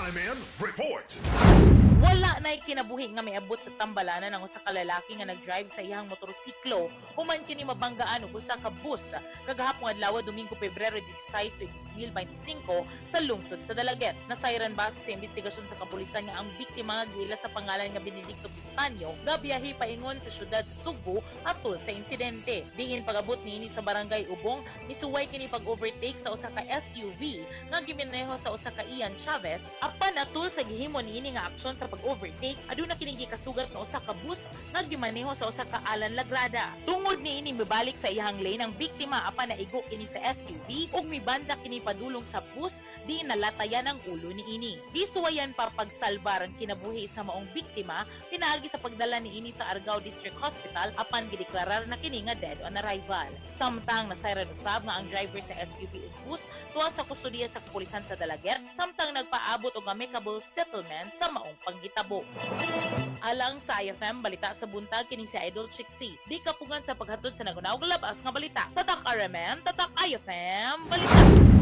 RMN Report. Wala na'y kinabuhi nga miabot sa tambalanan ang usa ka lalaki nga nag-drive sa iyang motorsiklo human kini mabanggaan og usa ka bus kagahapon adlaw, Domingo, Pebrero 16, 2025 sa lungsod sa Dalaguete. Nasayran base sa investigasyon sa kapulisan nga ang biktima nga giila sa pangalan nga Benedicto Pistanyo gabiyahe paingon sa syudad sa Sugbo atol sa insidente. Diin pag-abot niini sa barangay Ubong, misuway kini pag-overtake sa usa ka SUV nga gimineho sa usa ka Ian Chavez. Apan atol sa gihimo niini nga aksyon sa pag-overtake, aduna kini gikasugat nga usa ka bus nga gimaneho sa usa ka Alan Lagrada. Tungod niini, mibalik sa iyang lane ang biktima apan naigo kini sa SUV ug mibanda kini padulong sa bus diin nalatayan ang ulo niini. Gisuwayan pa pagsalbar ang kinabuhi sa maong biktima pinaagi sa pagdala niini sa Argao District Hospital, apan gideklarar na kini nga dead on arrival. Samtang nasayran usab nga ang driver sa SUV ug bus tuwa sa kustodiya sa kapulisan sa Dalaguete samtang nagpaabot og amicable settlement sa maong panghitabo. Alang sa IFM Balita sa Buntag, kini si Idol Chixie. Di kapungan sa paghatod sa nagunawag labas nga balita. Tatak RMN, tatak IFM Balita.